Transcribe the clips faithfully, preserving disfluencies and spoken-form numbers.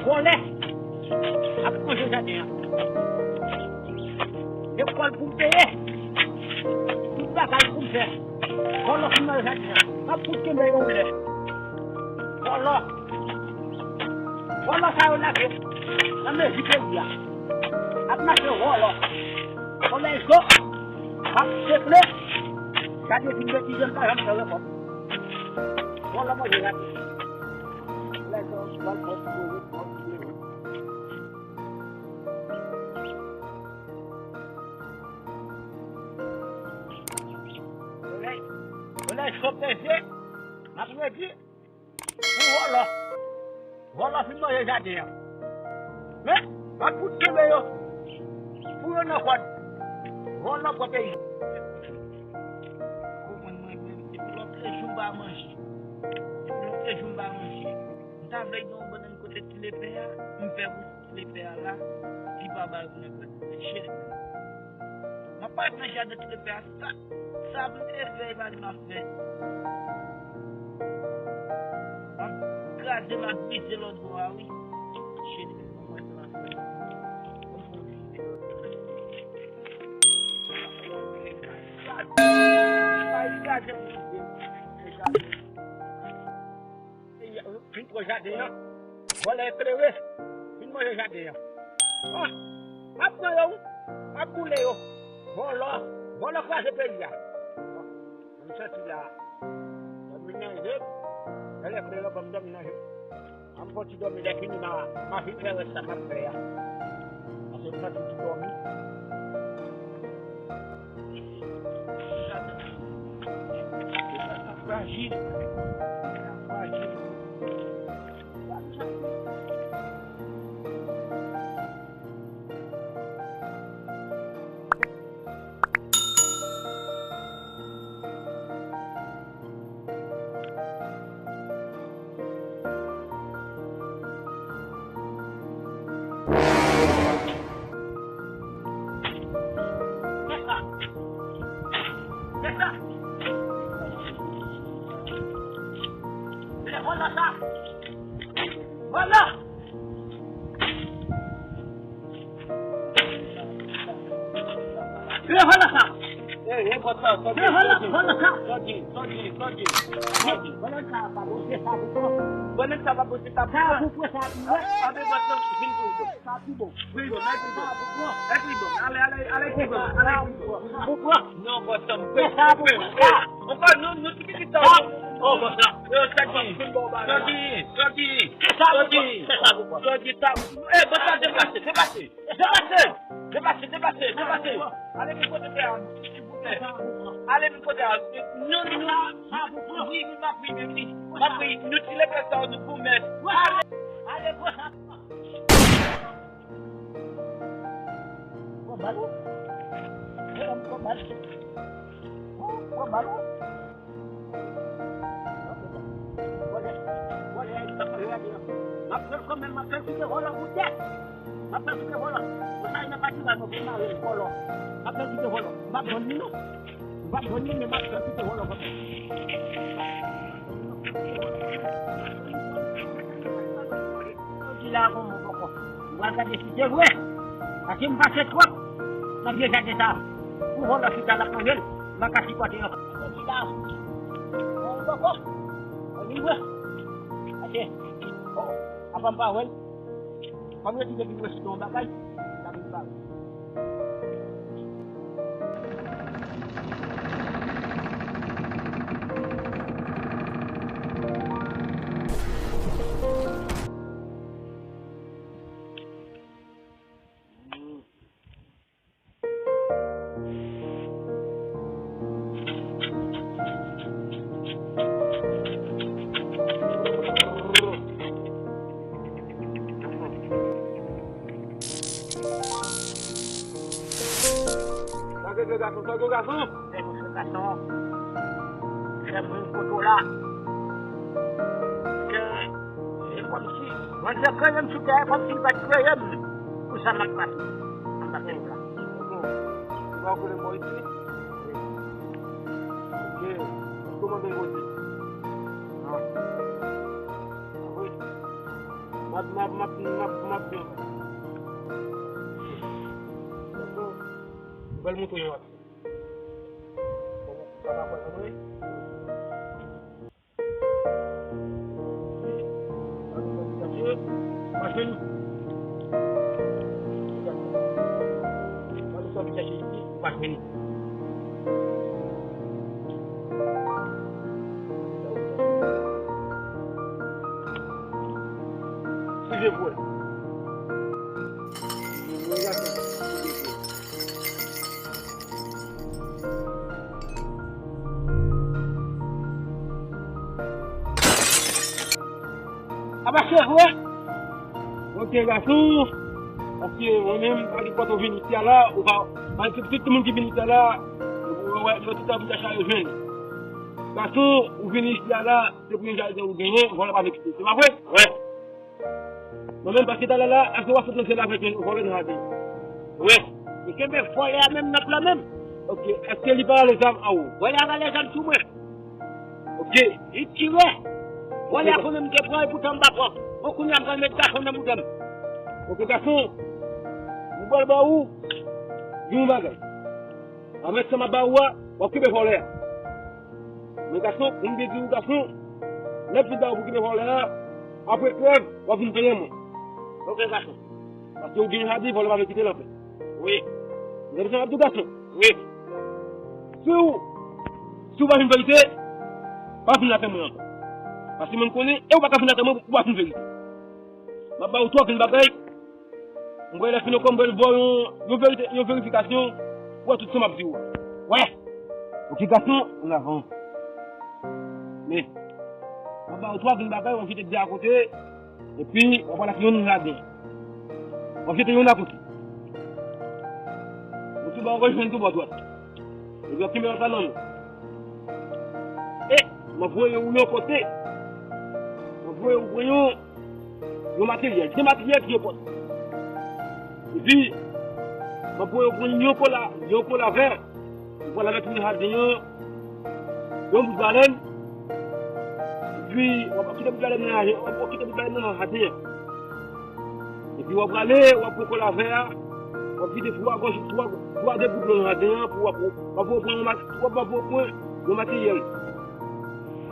Vòlè ap manje jaden an. Lekòl pou m peye. Tout bagay pou m fè. Vòlò fin manje jaden an. M ap fout kenbe yo anlè. Vòlò. Vòlò sa yo lage nan mezi peyi a. Ap mache vòlò. Vòlò izo. Ap seple. Gade ti betize m pa janm fè rekòt. Vòlò manje jaden. Vòlò izo, vòlò, vòlò, vòlò. Solèy, solèy chofe je, m ap redi pou vòlò. Vòlò fin manje jaden an. Men, m ap fout kenbe yo. Pou yo nan kòd. Vòlò pran peyi. Konprann mwen menm, depi lòt jou m pa manje. Depi lòt jou m pa manje. M ta vle gen yon bannann kote ti lepè a, m fè pou ti lepè a la, li pa bay pou nan kòd. Cheri. M ap pale nan jaden ti lepè a, sa, sa m te fè, e pa li m ap fè. M ap kraze, m ap brize lòt bò a, wi. Cheri, m ap fè. Fin pran jaden an. Vòlè eklere. Fin manje jaden an. Ah, m ap pran yo, wi. M ap boule yo. Vòlò. Vòlò kraze peyi a. Bon, m santi la. Dòmi nan je m. Vòlè eklere ban m dòmi nan je m. An m fè ti dòmi, lè fini m a, m a fin fè rès sa m ap fè a. Paske m santi ti dòmi. Frajil. Frajil. Kèt la! Kèt la! Vòlò sa! Vòlò! Vòlò sa! Ey, ey, bòs la, sòdi, sòdi, sòdi, sòdi, sòdi. Bannann sa pa bon, se sa pou pran. Bannann sa pa bon, se sa pou pran. Sa pou pran, sa pou pran. Anbe bòs la, vin pou ou. Sa pi bon. Pi bon, al pi bon. Al pi bon. Ale, ale, ale pi bon. Ale pi bon. Pou pran. Non, bòs la, m pe. Se sa pou pran. Ankò, nou, nou ti pitit sa. Oh, bòs la. Yo, sòdi, sòdi, sòdi, sòdi, sòdi, sa. Ey, bòs la, deplase, deplase. Deplase! Deplase, deplase, deplase! Ale vin kote tè a, silvouplè. Ale vin kote a. Nou, nou, wi, wi, m ap ri, wi, wi. M ap ri, nou ti lepè sa, nou goumen. Ale, ale, pran sa. Pran bal ou? Pran bal. Pran bal ou? Vòlè, vòlè, m ap fè l kanmenm, m ap fè l kite vòlò pou tèt. M ap fè l kite vòlò. Mwen sa nan pati la, mwen pou mare vòlò. M ap fè l kite vòlò. M p ap vann li non. M p ap vann li, men m ap fè l kite vòlò kanmenm. Jodi la, bon, bon, bon, bon. M pral gade si se vre. Paske m pase twòp nan vye jaden sa. Pou vòlò chita l ap manje l, m pa ka sipòte l ankò. Jodi la, bon, bon, bon. Ann vre. Paske, bon, apa m pa wè l. Kòm yo di depi m resi nan yon bagay, m ta vin ba yo. Sa gen gwo gason, sa gen gwo gason. Frè mwen, frè gason. Frè mwen, kote w la. Frè, e kòmsi, Bondye kreye m sou tè a, kòmsi li pa t kreye m pou sa m ap pase anba tè la. Ou pa konnen bò isit? Ok. Kòman gen kote? Non. Ah wi. M ap, m ap, m ap, m ap, m ap, m ap. Mwen pral montre yon aksyon. Sa pa fè anyen. Pa jwenn. Pa jwenn. Suiv pou wè. Apa chèf, wè? Ok, gason. Paske mwen menm, pa gen kote w vin isi a la, ou pa, pa gen tout moun ki vin isi a la, ou wè, yo tout ap chache yo jwenn. Gason, ou vin isi a la, se pou yon jardin ou genyen, vòlè pa vle kite. Se pa vre? Wè. Mwen menm, paske talè la, èske w ap sot nan syèl la avèk yon vòlè nan jardin? Wi. Li kenbe vòlè a menm nan plan menm. Ok, èske li pa rale zam an ou? Vòlè a rale zam sou mwen. Ok. Li tire. Vòlè a konnen m te pran, epoutan m pa pran. Bon, kounye a m pral met gason nan bouda m. Ok, gason. Mwen pral ba ou yon bagay. Avèk sa m ap ba ou a, w ap kenbe vòlè a. Men gason, pou m te di w gason, lè m fin ba ou pou kenbe vòlè a, apre krèv, w ap vin peye mwen. Ok, gason. Paske ou gen jardin, vòlè pa vle kite l anpè. Wi. Ou tande sa m ap di w gason? Wi. Si w, si w pa vin verite, pa vin lakay mwen ankò. Paske mwen konnen, e ou pa ka vin lakay mwen, ou pa vin verite. M ap ba ou twa grenn bagay. Mwen lè fini ankò, mwen ba w yon, yon verite, yon verifikasyon. Ou wè tout sa m ap di w. Wè. Ok, gason, an avan. Men, mwen ba w twa grenn bagay, w ap jete de a kote, epi w ap al ak youn nan ladan. W ap jete youn a kote. Mwen tou ba w rejwenn tou bò dwat. Epi w ap kenbe lòt la nan men. E, mwen voye w yon kote. Mwen voye w pran yon yon materyèl, de materyèl ki enpòtan. Epi, mwen pou yo pran yon kola, yon kola vè, yon kola vè ki nan jaden an, yon bout balèn, epi w ap kite bout balèn nan, w ap kite bout balèn nan nan jaden an. Epi w ap prale, w ap pran kola vè a, w ap vide twa gòj, twa, twa de bout dlo nan jaden an, pou w ap, w ap pran yon mat-, w ap, w ap pran yon materyèl.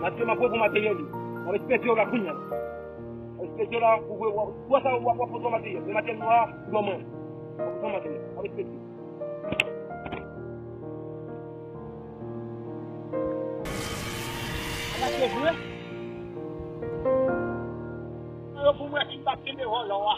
Paske m ap pran materyèl li. M ap espèse w la kounye a. Respekte la, ou vre, w ap, w ap, w ap, w ap pran materyèl. Men materyèl nou a, pou mwen. W ap pran materyèl. Respekte. Ala se vre. Yo pou mwen ki m pa kenbe vòlò a.